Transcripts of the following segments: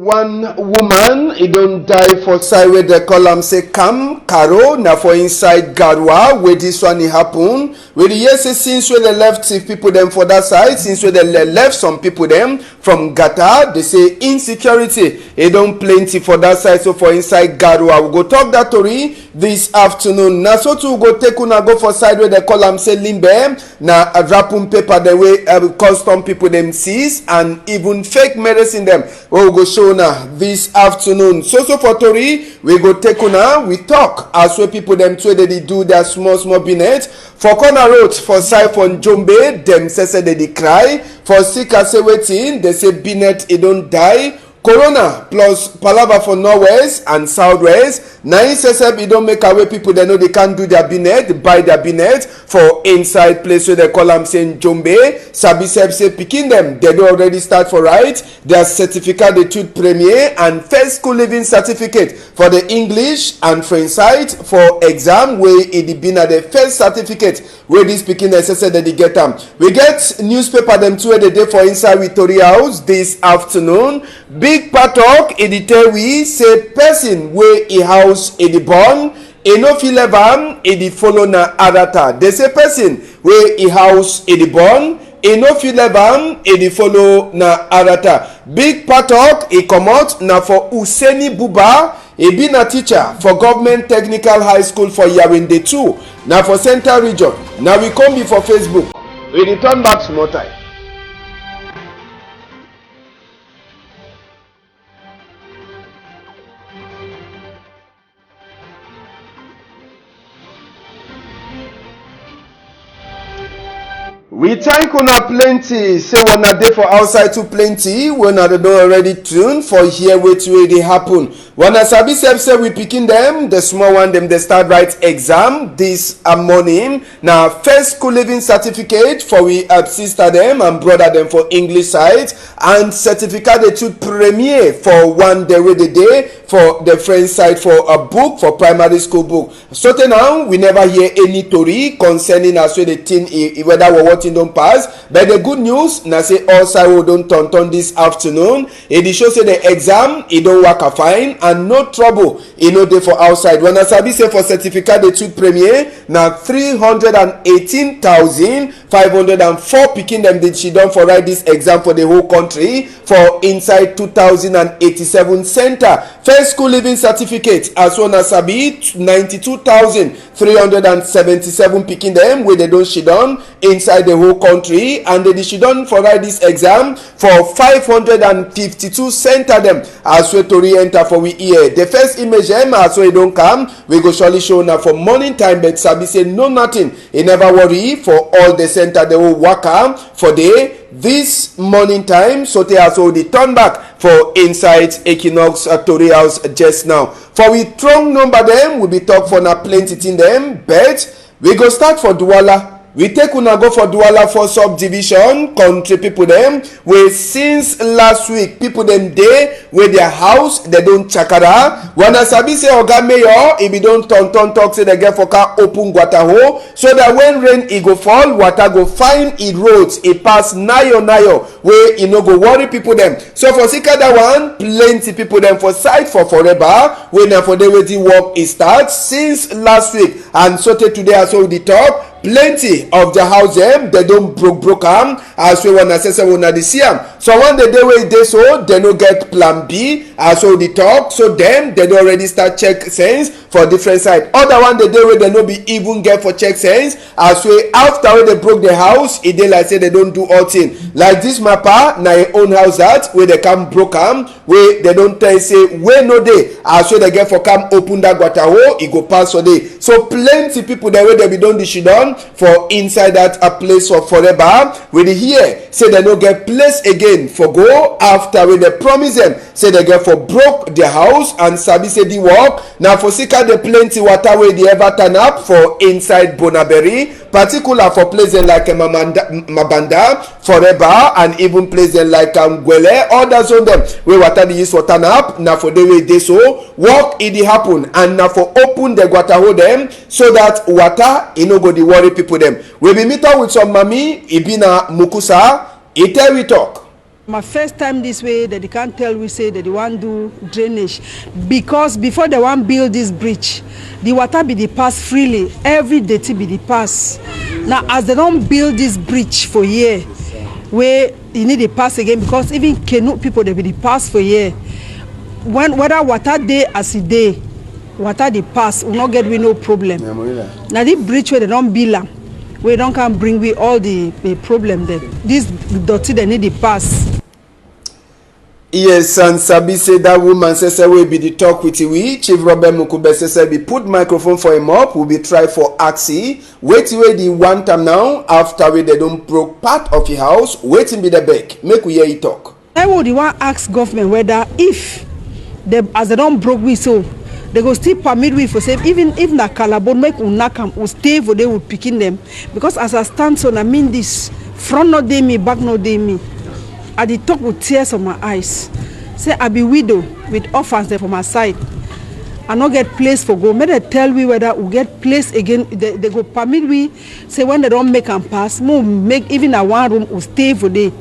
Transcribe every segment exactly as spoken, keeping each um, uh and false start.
One woman, e don die for side wey dem call am say Kam Karo, na for inside Garoua wey this one e happen. We dey hear say since wey dem left thief people dem for that side, since wey dem le-, left some people dem from Gata, dey say insecurity e don plenty for that side. So for inside Garoua, we go talk that tori this afternoon. Na so too we go take una go for side wey dem call am say Limbe, na wrapping paper dem wey, uh, custom people dem seize and even fake medicine dem wey we go show una this afternoon. So so for tori, we go take una, we talk as wey people dem too dey dey do their small small binet. For corner road for side for Njombe, dem say say dey dey cry. For Sika say wetin, dey say binet e don die. Corona plus palava for northwest and southwest, na im say say e don make away people dem no dey can do their binet, buy their binet for inside place wey dem call am say Njombe. Sabi sef say pikin dem, dem don already start for write their certificat d'études premier and first school leaving certificate for the English and French side for exam wey e dey be na the first certificate wey this pikin dem say say dem dey get am. We get newspaper dem too wey dey dey for inside we tori house this afternoon. Big Patok e dey tell we say person wey e house e dey burn, e no fit leave am, e dey follow na arata. Dey say person wey e house e dey burn, e no fit leave am, e dey follow na arata. Big Patok e comot na for Useni Buba, e be na teacher for Government Technical High School for Yaoundé two, na for Central Region. Na we come be for Facebook. We dey turn back small time. We thank una plenty. Say una dey for outside too plenty. Wey una don already tune for hear wetin wey dey happen. Una sabi sef say we pikin dem, the small one dem, dey start write exam this, uh, morning. Na first school leaving certificate for we, uh, sister dem and brother dem for English side, and certificat d'études premier for one dem wey dey dey for the French side for a book, for primary school book. So tey now, we never hear any tori concerning as wey the thing, e, e, whether wa-, what thing don pass. But the good news na say all side wey don turn turn this afternoon, e dey show say the exam e don waka fine and no trouble e no dey for outside. Una sabi say for certificat d'études premier na three hundred and eighteen thousand five hundred and four pikin dem dey sidon for write this exam for the whole country for inside two thousand and eighty-seven center. First school leaving certificate, as una sabi, ninety-two thousand three hundred and seventy-seven pikin dem wey dey don sidon inside the whole country, and dey dey sidon for write this exam for five hundred and fifty-two center dem. As wey tori enter for we ear, the first image dem as wey e don come, we go surely show una for morning time, but sabi say no nothing e never worry for all the center dem wey waka for dey this morning time. So tey as wey we dey turn back for inside Equinox, uh, tori house just now. For we strong number dem, we be talk for na plenty thing dem, but we go start for Douala. We take una go for Douala for subdivision, country people dem, wey since last week, people dem dey wey their house, dey don chakara. Una sabi say Oga Mayor, e be don turn turn talk say dey get for come open gutter hole, so that when rain e go fall, water go find e roads, e pass nayo nayo, wey e no go worry people dem. So for Sika that one, plenty people dem for side for Forever, wey na for dey wey the work e start since last week. And so tey today, as wey we dey talk, plenty of the house dem, dey don broke, broke am, as wey una say, say una dey see am. So one dey dey wey e dey so, dey no get plan B, as wey we dey talk, so dem, dey don already start check sense for different side. Other one dey dey wey dey no be even get for check sense, as wey after wey dey broke the house, e dey like say dey don do all thing. Like this mapa, na e own house that, wey dey come broke am, wey dey don tell say wey no dey, as wey dey get for come open that gutter hole, e go pass for dey. So plenty people dem wey dey be don dey sidon for inside that, uh, place for Forever, we dey hear say dey no get place again for go after wey dey promise dem say dey get for broke their house, and sabi say the work na for Sika. The plenty water wey dey ever turn up for inside Bonaberi, particular for place dem like, eh, Mamanda, Mabanda, Forever, and even place dem like, um, Gwele, other zone dem wey water dey use for turn up, na for dey wey e dey so work e dey happen, and na for open the gutter hole dem so that water e no go dey worry people dem. We be meet up with some mami, e be na Mukusa, e tell we talk. My first time this way that they can't tell we say that they want do drainage, because before they want build this bridge, the water be the pass freely, every dirty be the pass. Now as they don't build this bridge for here, where you need a pass again, because even canoe people they be the pass for here. When whether water day as a day, water the pass, we not get we no problem. Now the bridge where they don't build am, we don't can bring we all the, the problem there. This dirty they need the pass. Yes, and sabi say that woman say say we be the talk with we. Chief Robert Mukube say say be put microphone for him up. We be try for ask wetin wey the one time now after we they don't broke part of the house. Wetin be the beg? Make we hear you talk. I would want ask government whether if the, as they don't broke we so, they go still permit we for say even if na kalabon make we knack am, we stay for they would picking them. Because as I stand so, I mean this front no dey me, back no dey me. I dey talk with tears on my eyes. Say I be widow with orphans there for my side. I no get place for go. Make they tell we whether we get place again. They, they go permit we. Say when they don't make am pass, mo make even a one room we stay for day.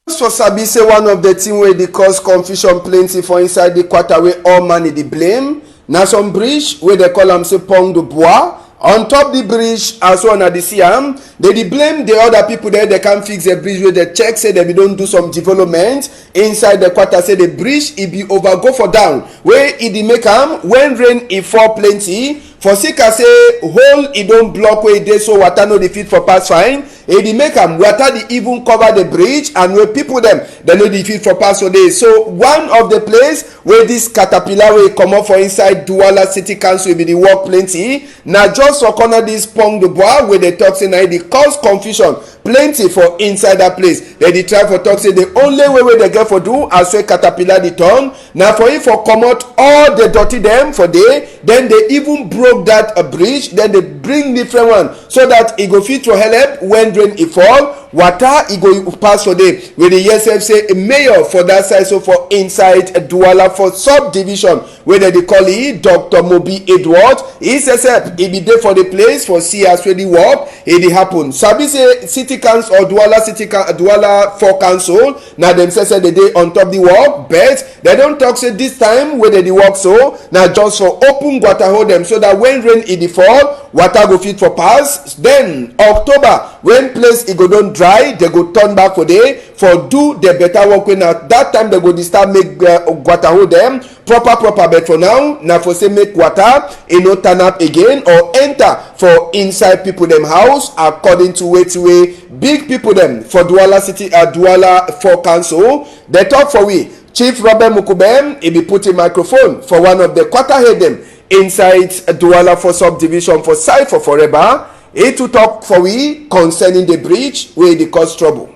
Just for sabi say one of the thing wey dey cause confusion plenty for inside the quarter wey all man dey blame na some bridge wey they call am say Pont de Bois. On top the bridge, as one na dey see am, they dey blame the other people there. They can't fix the bridge wey they check say they be don't do some development inside the quarter. Say the bridge e be over go for down wey e dey make am when rain e fall plenty. For sake of say hole e don block wey e dey so water no dey fit for pass fine. E dey make am water dey even cover the bridge and wey people dem dem no dey fit for pass for there. So one of the place wey this caterpillar wey comot for inside Douala City Council e be dey work plenty na just for corner this Pont de Bois wey dey talk say na e dey cause confusion plenty for inside that place. Dem dey try for talk say the only way wey dem get for do as wey caterpillar dey turn na for e for comot all the dirty dem for there. Then they even broke that uh, bridge. Then they bring different one so that e go fit for help when rain e fall. Water e go pass for there. We dey hear sef say mayor for that side so for inside Douala for subdivision wey dem dey call e Doctor Mobi Edward, e sef e be dey for the place for see as wey the work e dey happen. Sabi say city council or Douala city Douala four council na dem sef dey dey on top the work, but dem don talk say this time wey dem dey work so na just for open gutter hole dem so that when rain e dey fall water go fit for pass. Then October when place e go don dry dem go turn back for there for do the better work wey na that time dem go dey start make uh, gutter hole dem proper proper. But for now na for say make water e no turn up again or enter for inside people dem house, according to wetin wey big people dem for Douala city uh, Douala four council dey talk for we. Chief Robert Mukubem e be put him microphone for one of the quarter head dem inside Douala for subdivision for side for Forever. E to talk for we concerning the bridge wey dey cause trouble.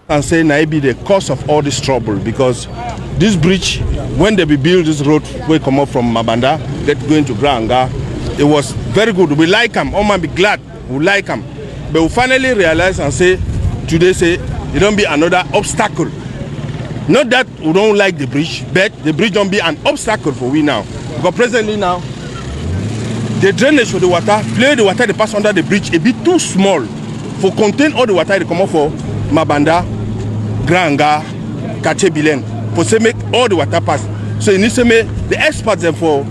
And say na e be the cause of all this trouble because this bridge when they be build this road wey comot from Mabanda get going to Grand Nga, it was very good. We like am. All man be glad. We like am. But we finally realize and say today say e don be another obstacle. Not that we don't like the bridge, but the bridge don't be an obstacle for we now. Because presently now, the drainage for the water, play the water they pass under the bridge, e be too small for contain all the water they come up for Mabanda, Grand Nga, Kache Bilen, for say make all the water pass. So you need to make the experts them for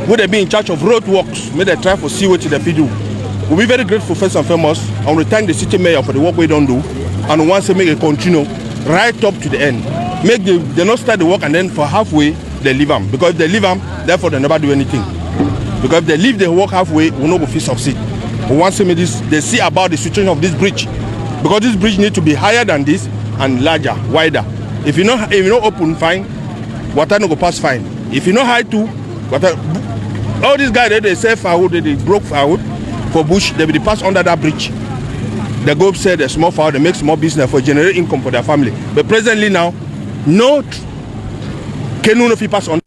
where they be in charge of road works, make they try for see what they fit do. We'll be very grateful first and foremost, and we thank the city mayor for the work we don't do, and we want to make it continue right up to the end. Make the, they not start the work and then for halfway they leave am. Because if they leave am, therefore they never do anything. Because if they leave the work halfway, we no go fit succeed. We want to make this they see about the situation of this bridge. Because this bridge need to be higher than this and larger, wider. If you know if you no open, fine, water no go pass fine. If you no high too, water all these guys they, they sell firewood, they, they broke firewood for bush, they be dey pass under that bridge. They go sell the small fowl, they make small business for generate income for their family. But presently now, no canoe no fit pass under.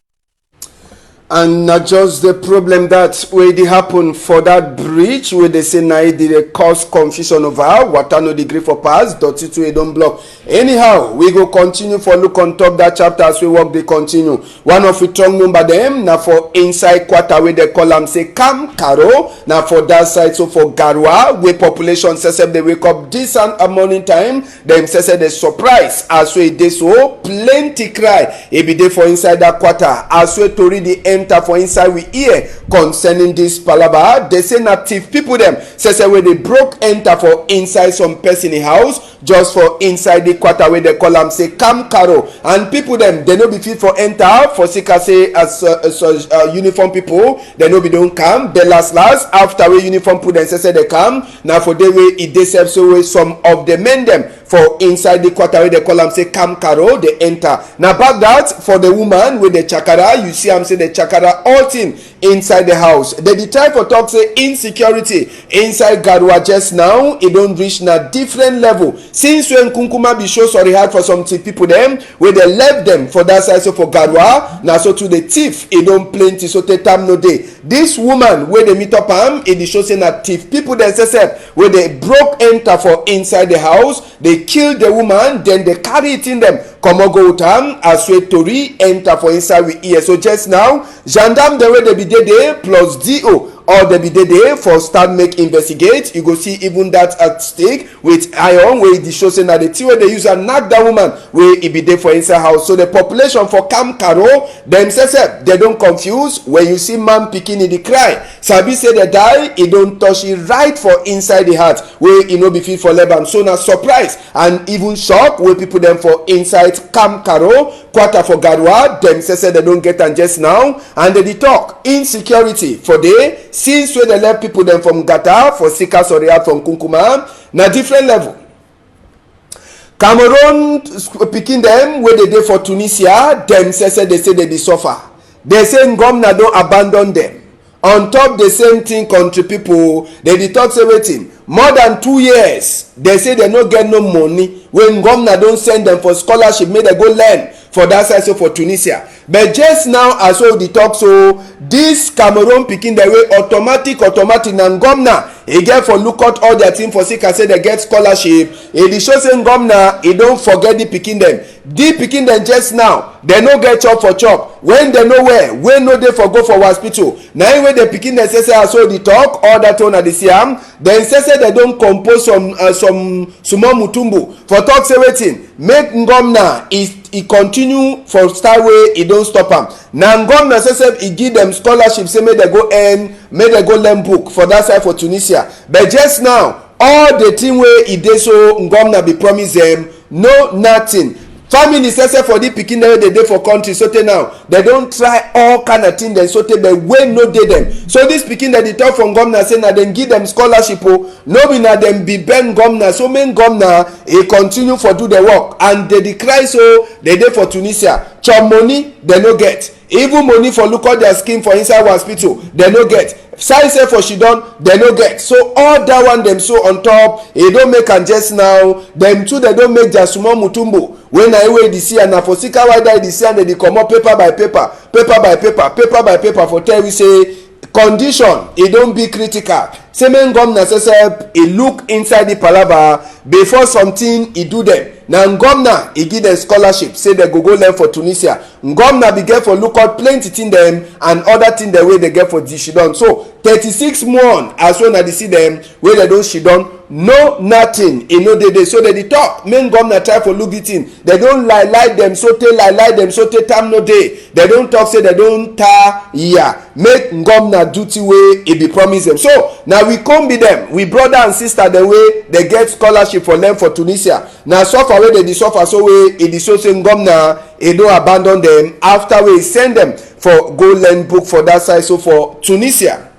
And na just the problem that wey dey happen for that bridge wey dey say na e dey cause confusion over, water no dey gree for pass, dirty too e don block. Anyhow, we go continue for look on top that chapter as we work dey continue. One of the strong number dem na for inside quarter wey dey call am say Kam Karo, na for that side so for Garwa, wey population sef sef dey wake up this and a morning time. Dem sef sef dey surprise as wey e dey so plenty cry e be dey for inside that quarter as wey tori dey enter for inside we ear concerning this palava. Dey say na thief people dem sef sef wey dey broke enter for inside some person e house just for inside the quarter wey dey call am say Kam Karo, and people dem dey no be fit for enter for sika say as uh, as, uh, uniform people dey no be don come. The last last after wey uniform people dem sef sef dey come, na for dey wey e dey sef so wey some of the men dem for inside the quarter wey dey call am say Kam Karo dey enter. Na back that for the woman wey dey chakara, you see am say dey chakara all thing inside the house. Dey dey try for talk say insecurity inside Garwa just now e don reach na different level. Since wey Nkunkuma be show sorry heart for some thief people dem wey dey left dem for that side so for Garwa, na so too the thief e don plenty so tey time no dey. This woman wey dey meet up am e dey show say na thief people dem sef sef wey dey broke enter for inside the house, dey kill the woman, then dey carry the thing dem comot go with am as wey tori enter for inside we ear. So just now, gendarme dem wey dey be dey dey plus D O, all dey be dey dey for start make investigate. You go see even that uh, stick with iron wey dey show say na the thing wey dey use am knack that woman wey e be dey for inside house. So the population for Kam Karo dem sef sef dey don confuse. When you see man pikin e dey cry, sabi say the die e don touch e right for inside the heart wey e no be fit for leb am. So na surprise and even shock wey people dem for inside Kam Karo quarter for Garwa dem sef sef dey don get am just now, and dey dey talk insecurity for dey since wey dey left people dem from Gata for Sika Soriat from Kunkuma na different level. Cameroon pikin dem wey dey dey for Tunisia dem sef sef dey say dey dey suffer. Dey say ngomna don abandon dem. On top the same thing, country people dey dey talk say wetin, more than two years dey say dey no get no money wey ngomna don send dem for scholarship make dem go learn for that side so for Tunisia. But just now as we dey talk so, this Cameroon pikin dem wey automatic automatic na ngomna e get for look out all their thing for sika say dey get scholarship, e dey show say ngomna e don forget the pikin dem. The pikin dem just now dey no get chop for chop, when dey no well wey no dey for go for hospital, na im wey the pikin dem sef sef as we dey talk all that one na dey see am. Dem sef sef dey don compose some uh, some small mutumbu for talk say wetin, make ngomna e e continue for style wey e don stop am. Na ngomna sef sef e give dem scholarship say make dem go earn, make dem go learn book for that side for Tunisia. But just now all the thing wey e dey so ngomna be promise dem, no nothing. Family sef sef for the pikin dem wey dey dey for country so tey now dey don try all kind of thing dem so tey but wey no dey dem. So this pikin dem dey talk for ngomna say na dem give dem scholarship o, no be na dem be beg ngomna so make ngomna e continue for do the work, and dey dey cry so dey dey for Tunisia, chop money dey no get, even money for look out their skin for inside hospital dey no get, side sef for shidon dey no get. So all that one dem so on top e don make am just now dem too dey don make their small mutumbu wey na e wey dey see am na for sika wey dey dey see am dey dey comot paper by paper, paper by paper, paper by paper for tell we say condition e don be critical. Say make ngomna sef sef e look inside the palava before something e do dem. Na ngomna e give dem scholarship say dem go go learn for Tunisia. Ngomna be get for look out plenty thing dem and other thing dem wey dey get for the shidon. So thirty-six months as wey una dey see dem wey dem don shidon, no nothing e no dey dey. So dem dey talk make ngomna try for look the thing. Dem don lie lie dem so tey lie lie dem so tey time no dey. Dem don talk say dem don tire, make ngomna do thing wey e be promise dem. So na we come be dem, we brother and sister dem wey dey get scholarship for learn for Tunisia. Na suffer wey dey dey suffer so wey e dey show say ngomna e don abandon dem after wey e send dem for go learn book for that side so for Tunisia.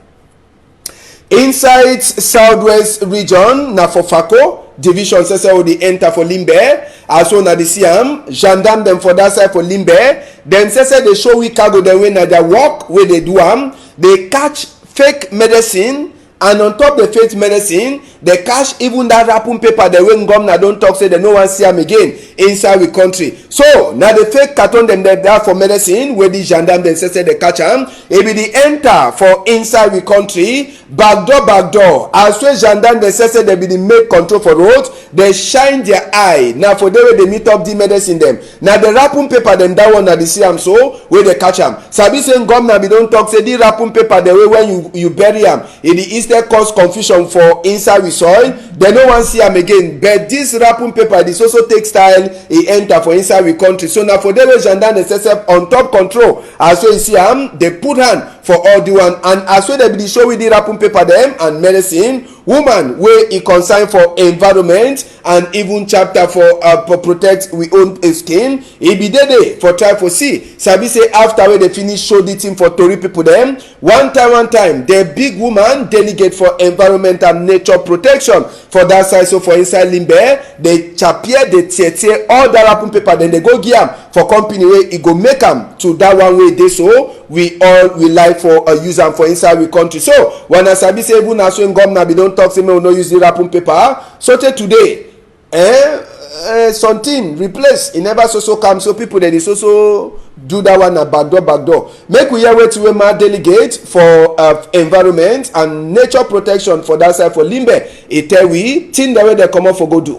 Inside southwest region na for Fako division sef sef we dey enter for Limbe. As wey una dey see am, gendarme dem for that side for Limbe dem sef sef dey show we cargo dem wey na their work wey dey do am. Dey catch fake medicine, and on top the fake medicine Dey catch even that wrapping paper dem wey governor don talk say dem no wan see am again inside we country. So na the fake carton dem dey that for medicine wey the gendarme dem say say dey catch am. E be the enter for inside we country. Back door, back door. As wey gendarme dem say say dem be the make control for road, dey shine their eye. Na for there wey dey meet up the medicine dem. Na the wrapping paper dem, that one na the see am so wey dey catch am. Sabi say governor be don talk say the wrapping paper dem wey when you, you bury am, e dey instead cause confusion for inside we soil. Dem no wan see am again. But this wrapping paper dey so so take style, e enter for inside we country. So na for there wey gendarme dey set up on top control. As wey you see am, dey put hand for all the one. And as wey dem be dey show we the wrapping paper dem and medicine, woman wey e concern for environment and even chapter for, uh, for protect we own, uh, skin, e be dey dey for try for see. Sabi say after wey dey finish show the thing for tori people dem, one time, one time, the big woman delegate for environment and nature protection for that side, so for inside Limbe, dey chapie, dey tear tear all that wrapping paper, then dey go give am for company wey e go make am to that one wey dey so. We all we like for, uh, use am for inside we country. So when I sabi say even as when governor be don talk say make we no use the wrapping paper, so tey today, eh, eh, something replace. E never so so come, so people dem dey so so do that one na back door, back door. Make we hear wetin wey ma delegate for, uh, environment and nature protection for that side for Limbe. E tell we thing dem wey dey comot for go do.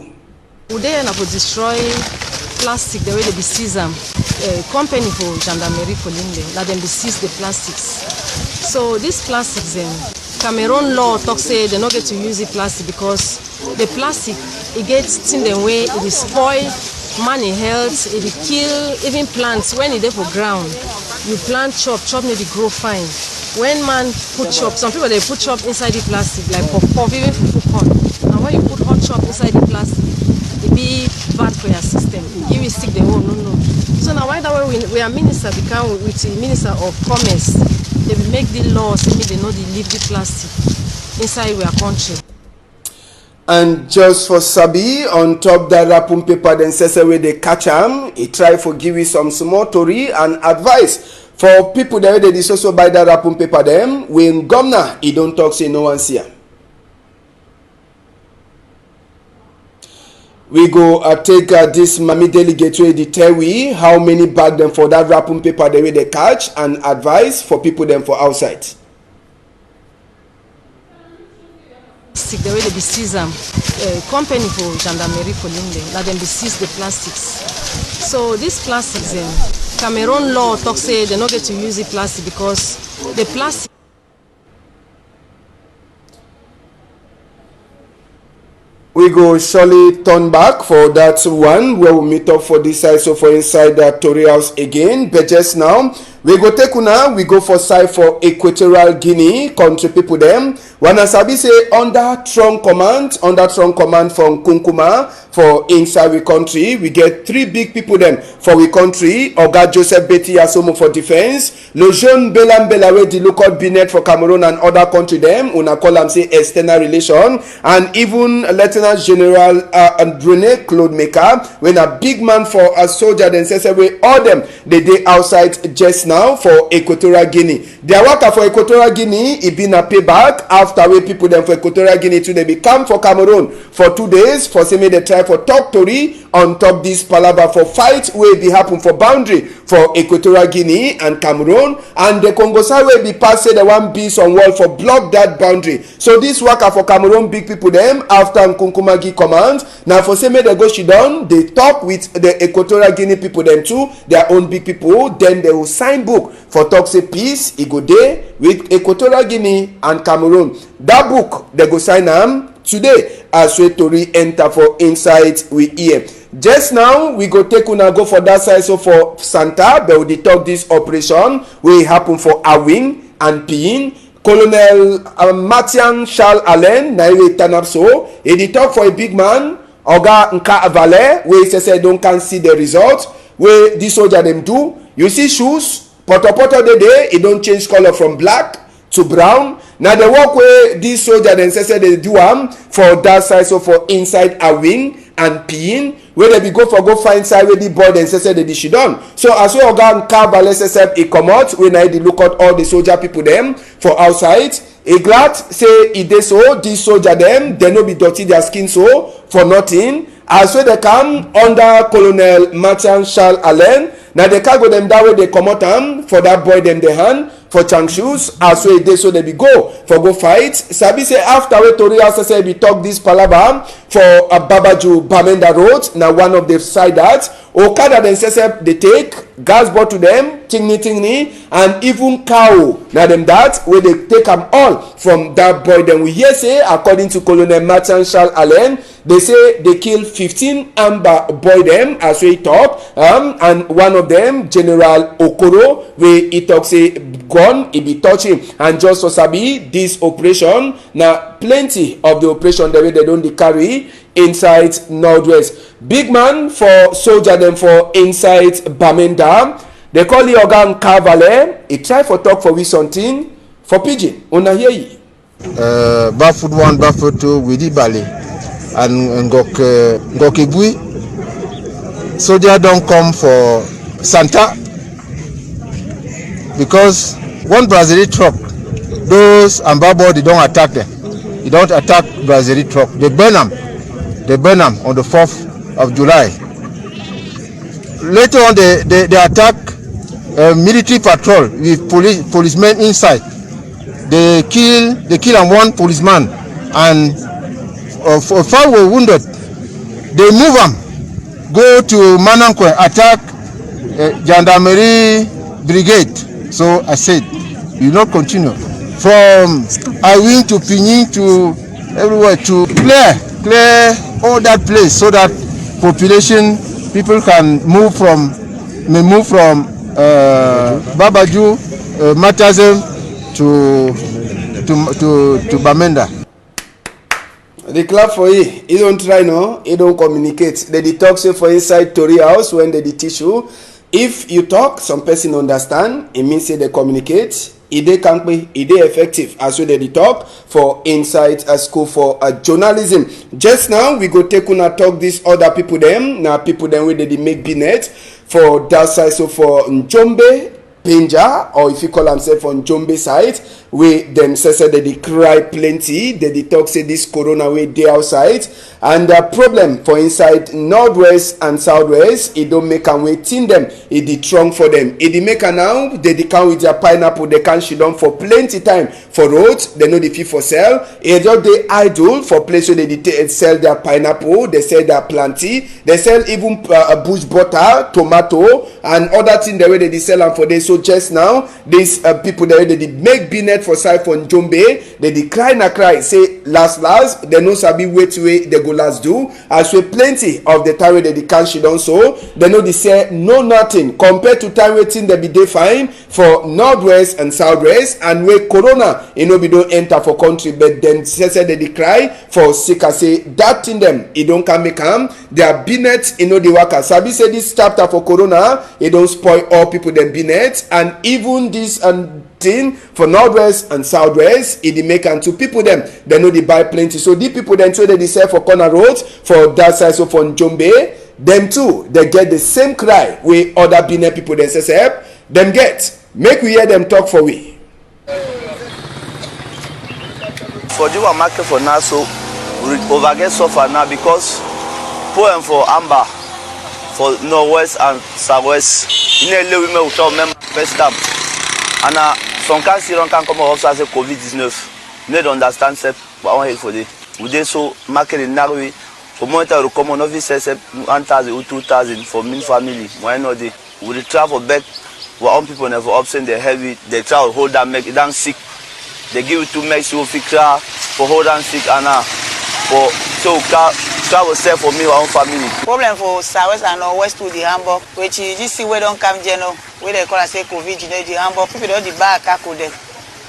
We dey here na for destroy plastic dem wey dey be seize am. Uh, company for gendarmerie for Limbe, na dem be seize the plastics. So these plastics dem, Cameroon law talk say dem no get to use the plastic because the plastic, e get thing dem wey e dey spoil man e health, e dey kill even plants when e dey for ground. You plant chop, chop no dey grow fine. When man put chop, some people dey put chop inside the plastic like puff puff, even fufu corn. And when you put hot chop inside the plastic, e be bad for your system. E give you sick the whole no no. So na why that way we, we are minister become with the minister of commerce. Dey be make the law say make dey no dey leave the plastic inside we are country. And just for sabi, on top that wrapping paper, dem say say wey dey catch am, e try for give we some small tori and advice for people dem wey dey dey so so buy that wrapping paper dem. When governor e don talk say no wan see am. We go, uh, take, uh, this mami delegate wey dey tell we how many bag dem for that wrapping paper dem wey dey catch and advice for people dem for outside. Plastic dem wey dey be seize am, uh, company for gendarmerie for Limbe, na dem be seize the plastics. So these plastics dem, Cameroon law talk say dem no get to use the plastic because the plastic We go surely turn back for that one wey we meet up for this side, so for inside that tori house again. But just now, we go take una, we go for side for Equatorial Guinea, country people dem. Una sabi say under strong command, under strong command for Nkunkuma, for inside we country, we get three big people dem for we country. Oga Joseph Betty Asomo for defense, Lejeune Bella Mbella wey dey look out Benin for Cameroon and other country dem, una call am say external relation, and even Lieutenant General, uh, and Rene Claude Meka, wey na big man for a soldier dem, say say wey all dem dey dey outside just now for Equatorial Guinea. Their waka for Equatorial Guinea, e be na payback after wey people dem for Equatorial Guinea too dey be come for Cameroon for two days for say make dey try for talk tori on top this palava for fight wey be happen for boundary for Equatorial Guinea and Cameroon, and the Congo side wey be pass say dey wan build some wall for block that boundary. So this waka for Cameroon big people dem, after Nkunkuma give command, na for say make dey go shidon, dey talk with the Equatorial Guinea people dem too, their own big people, then dey go sign book for talk say peace e go dey with Equatorial Guinea and Cameroon. That book, dey go sign am today as wey tori enter for inside we ear. Just now, we go take una go for that side so for Santa, but we dey talk this operation wey happen for Awing and Piyin. Colonel, uh, Mathian Charles Alain, na him wey turn up so. E dey talk for a big man, Oga Nka Avale, wey say say don can see the result wey this soldier dem do. You see shoes, potopoto dey there, e don change color from black to brown. Na the work wey this soldier dem say say dey do am for that side, so for inside Awing and Piyin. wey dem be go for go find side wey the boy dem sef sef dey be shidon. So as wey Oga Nkavale sef sef e comot, wey na e dey look out all the soldier people dem for outside, e glad say e dey so, these soldier dem, dem no be dirty their skin so for nothing. As wey dem come under Colonel Mathian Charles Alain, na the cargo dem that wey dey comot am for that boy dem dey hand for Changshoes, as wey e dey so dem be go for go fight. Sabi say after wey tori house sef sef be talk this palava for, uh, Babaju Bamenda Road, na one of the side that okada dem sef sef dey take, gas bottle dem, tingni tingni, and even cow, na dem that wey dey take am all from that boy dem. We hear say, according to Colonel Mathian Charles Alain, dey say dey kill fifteen Amba boy dem, as wey e talk, um, and one of dem, General Okoro, wey e talk say gun e be touch him. And just for sabi, this operation na plenty of the operation dem wey dem don dey carry inside Northwest. Big man for soldier dem for inside Bamenda, dey call yi Oga Nkavale, e try for talk for we something for pidgin. Una hear yi. Uh, Bafut one, Bafut two, Widi Bale, and Ngok, uh, Ngok Ibui. Soldier don come for Santa because one brasserie truck, those Amba boy, dey don attack dem. Dey don attack brasserie truck. Dey burn am. Dey burn am on the fourth of July. Later on, dey, dey, dey attack, uh, military patrol with police, policemen inside. Dey kill, dey kill am one policeman, and, uh, f-, five were wounded. Dey move am go to Manankwe, attack, uh, gendarmerie brigade. So I said, we not continue. From Awin to Pinyin to everywhere to clear, clear all that place so that population, people can move from, may move from, uh, Babaju, uh, Matazem to, to, to, to Bamenda. Dey clap for yi. E don try, no? E don communicate. Dey dey talk say for inside tori house, when dey dey teach you, if you talk, some person understand, e mean say dey communicate. E dey kampe, e dey effective, as wey dey dey talk for inside a school for, uh, journalism. Just now, we go take una talk this other people dem. Na people dem wey dey dey make binet for that side. So for Njombe, Penja, or if you call am sef for Njombe side, wey dem sef sef dey dey cry plenty. Dey dey talk say this corona wey dey outside and, uh, problem for inside Northwest and Southwest, e don make am wey thing dem, e dey strong for dem. E dey make am now, dey dey come with their pineapple, dey come shidon for plenty time for road, dey no dey fit for sell. E just dey idle for place wey dey dey ta-, sell their pineapple, dey sell their plantain, dey sell even, uh, bush butter, tomato, and other thing dem wey dey dey sell am for there. So just now, these, uh, people dem wey dey dey make binet for side for Njombe, dey dey cry na cry, say last last, dey no sabi wetin wey dey go last do. As wey plenty of the time wey dey dey come shidon so, dey no dey sell no nothing compared to time wey thing dem be dey fine for Northwest and Southwest, and wey corona e no be don enter for country, but dem sef sef dey dey cry for sake a say that thing dem e don come make am their binet e no dey waka. Sabi say this chapter for corona e don spoil all people dem binet, and even this, um, thing for Northwest and Southwest, e dey make am to people dem, dem no dey buy plenty. So the people dem too dey dey sell for corner road for that side, so for Njombe, dem too dey get the same cry wey other binet people dem sef sef dem get. Make we hear dem talk for we. For the one market for now, so we over get suffer now because poem for Amba for Northwest and Southwest. You know, we make we talk member first time. And, uh, some can see don't can come up say covid nineteen. Need understand, sef, but I wan help for dey. We dey so market in Narwi. For moment I will come on office, sef, sef, one thousand or two thousand for main family. Why not dey? We dey try for beg our own people dem for absent, dey heavy, dey try for hold down, make e down sick. Dey give we two make we fit try for hold down sick and, uh, for so we try, try for sell for me, our own family. Problem for Southwest and Northwest too dey hamburg. Wetin this thing wey don come there now, wey dey call am say covid, you know, dey hamburg. People don dey buy akako dem.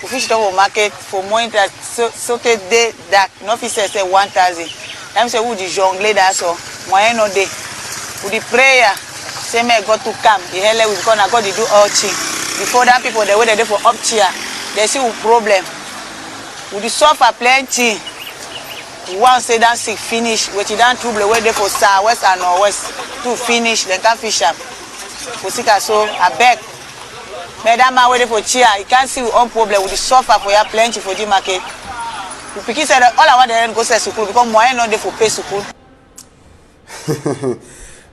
We fit shidon for market for morning till so, so tey day dark, no fit sell, sell one thousand. Time say we dey jongle that so, moyen no dey. We dey prayer, say make God to come, e help we because na God dey do all thing. Before that people dem wey dey dey for up chair, dey see we problem. We dey suffer plenty. One say that sick finish, wetin that trouble wey dey for south west and north west too finish, dem can fish am. For sick so, I beg. Make that man wey dey for chair, he can see we own problem, we dey suffer for here plenty for the market. We pikin say that all our dem go sell school because money no dey for pay school.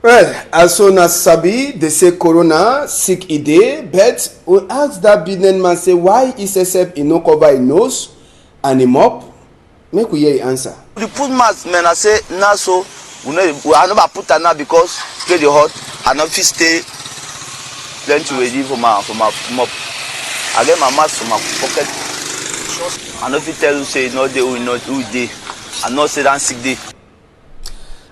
Well, as so na sabi dey say corona sick e dey, but we ask that business man say why e sef e no cover e nose and e mop. Make we hear e answer. We put mask, man, I say now so we no, we, I no ba put am now because e dey hot. I no fit stay plenty with you for my for my mop. I get my mask for my pocket. I no fit tell you say e no dey, who e no who e dey. I no say that sick dey.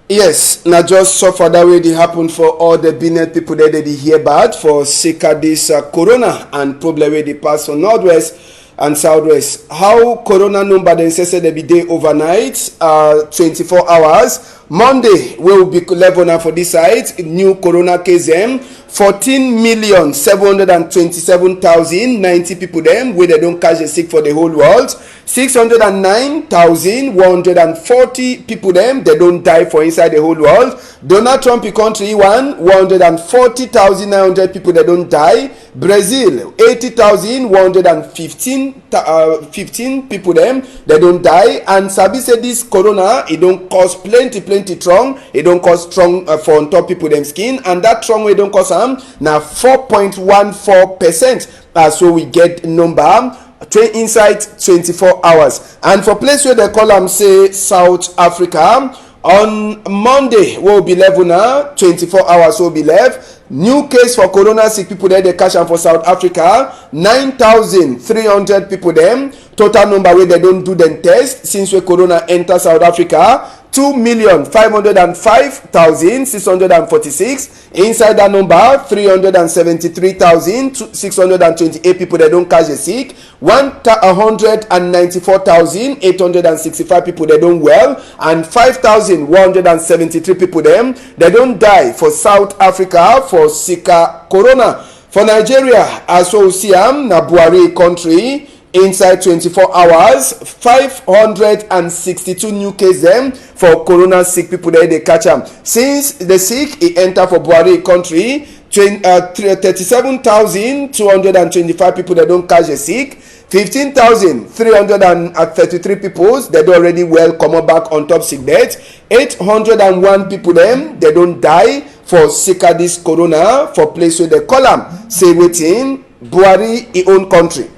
Yes, na just suffer that wey dey happen for all the business people that dey dey hear bad for sake of this uh, corona and problem wey dey pass for northwest and southwest. How corona number dem say say dem be dey overnight, uh, twenty-four hours. Monday wey we be level now for this side, new corona case dem fourteen million seven hundred and twenty-seven thousand ninety people dem wey dem don catch the sick for the whole world. Six hundred and nine thousand one hundred and forty people dem dem don die for inside the whole world. Donald Trump e country one, one hundred and forty thousand nine hundred people dem don die. Brazil, eighty thousand one hundred and fifteen, uh, fifteen people dem dem don die. And sabi say this corona e don cause plenty plenty trong, e don cause trong uh, for on top people dem skin, and that trong wey e don cause am na four point one four percent. As so we get number twe inside twenty-four hours. And for place wey dem call am say South Africa, on Monday wey be level na twenty-four hours wey be left, new case for corona sick people dem dey catch am for South Africa, nine thousand three hundred people dem. Total number wey dem don do dem test since wey corona enter South Africa, two million five hundred and five thousand six hundred and forty-six. Inside that number, three hundred and seventy-three thousand six hundred and twenty-eight people dem don catch the sick, one hundred and ninety-four thousand eight hundred and sixty-five people dem don well, and five thousand one hundred and seventy-three people dem dem don die for South Africa for sika corona. For Nigeria, as we see am, na Buhari country. Inside twenty-four hours, five hundred and sixty-two new case dem for corona sick people dem dey catch am. Since the sick e enter for Buhari country, twen- uh, thirty-seven thousand two hundred and twenty-five people dem don catch the sick, fifteen thousand three hundred and thirty-three people dem don already well comot back on top sick bed, eight hundred and one people dem dem don die for sika this corona for place wey dem call am say wetin Buhari e own country.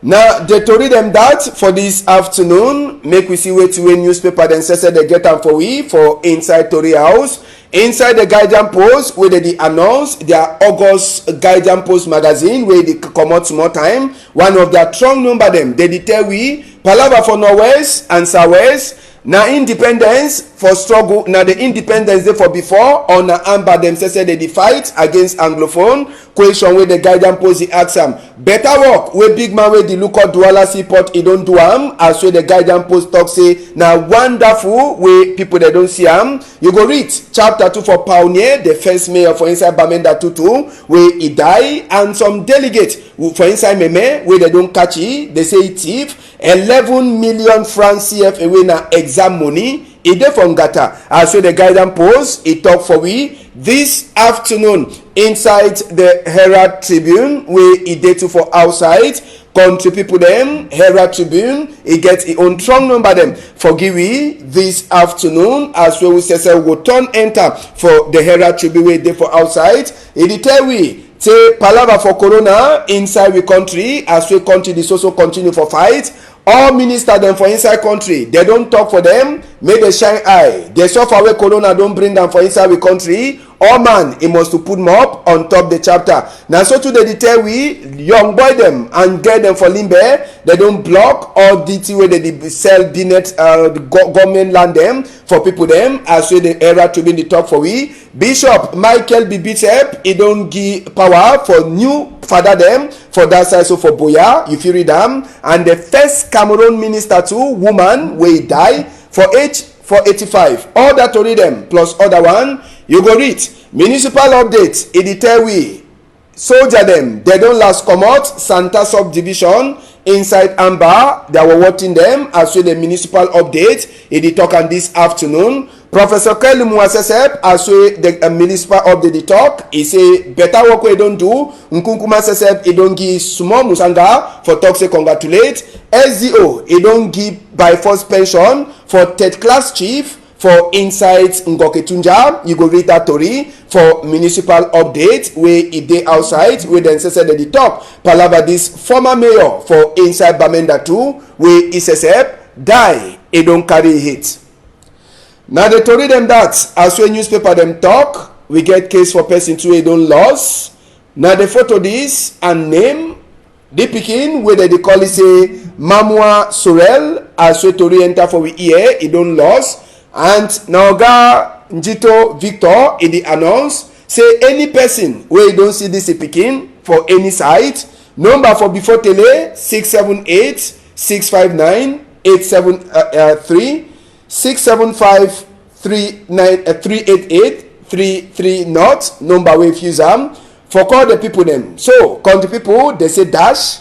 Na the tori dem that for this afternoon. Make we see wetin wey newspaper dem say say dem get am for we for inside tori house. Inside the Guardian Post wey dem dey announce their August Guardian Post magazine wey dey comot small time. One of their strong number dem, dem dey tell we palava for northwest and southwest. Na independence for struggle, na the independence dey for before, or na amba dem say say dem dey fight against anglophone? Question wey the Guardian Post dey ask am. Better work wey big man wey dey look up Douala seaport e don do am, as wey the Guardian Post talk say na wonderful wey people dem don see am. You go read chapter two for Pawnier, the first mayor for inside Bamenda Tutu wey e die, and some delegates for inside Meme wey dem don catch e, dem say e thief eleven million francs C F A wey na exam money. E dey for Ngata. As wey the Guardian Post e talk for we this afternoon inside the Herald Tribune wey e dey too for outside. Country people dem, Herald Tribune e get e own strong number dem for give we this afternoon. As wey we say say we go turn enter for the Herald Tribune wey e dey for outside, e dey tell we say palava for corona inside we country, as wey country dey so so continue for fight. All minister dem for inside country, dem don talk for dem, make dem shine eye. The suffer wey corona don bring am for inside we country, all man e must to put mop on top the chapter. Na so too dem dey tell we young boy dem and girl dem for Limbe, dem don block all the thing wey dem dey sell business, uh, go- government land dem for people dem, as wey the Herald Tribune dey talk for we. Bishop Michael Bibitep e don give power for new father dem for that side so for Buea, you fit read am. And the first Cameroon minister too, woman wey die for age for eighty-five. All that tori dem plus other one you go read. Municipal update e dey tell we soldier dem dem don last comot Santa subdivision inside Amba, their working dem, as wey the municipal update, e dey talk am this afternoon. Professor Kelly Mwasesep, as wey the uh, municipal update dey talk, e say better work wey e don do, Nkunkuma Sesep, e don give small musanga for talk say congratulate. S D O, e don give by force pension for third class chief for inside Ngoketunjia. You go read that tori for municipal update wey e dey outside, wey dem say say dem dey talk palava this former mayor for inside Bamenda too, wey E S F die, e don carry hit. Na the tori dem that, as wey newspaper dem talk, we get case for person too wey don lost. Na the photo this and name, the pikin wey dem dey call it say Mamua Sorel, as wey tori enter for we ear, e don lost. And na Oga Njito Victor, e dey announce say any person wey e don see this pikin for any side, number for before tele six seven eight, six five nine, eight seven three, six seven five three nine, uh, three eight eight, three three not, number wey fuse am for call the people dem. So, country people, they say dash,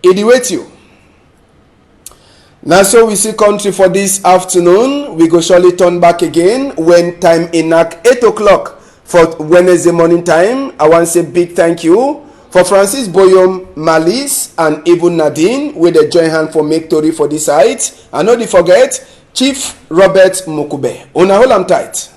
e dey wait you. Na so we see country for this afternoon. We go surely turn back again when time e knack eight o'clock for Wednesday morning time. I wan say big thank you for Francis Boyom, Malice, and even Nadine, wey dey join hand for make tori for this side. I no dey forget Chief Robert Mukube. Una hold am tight.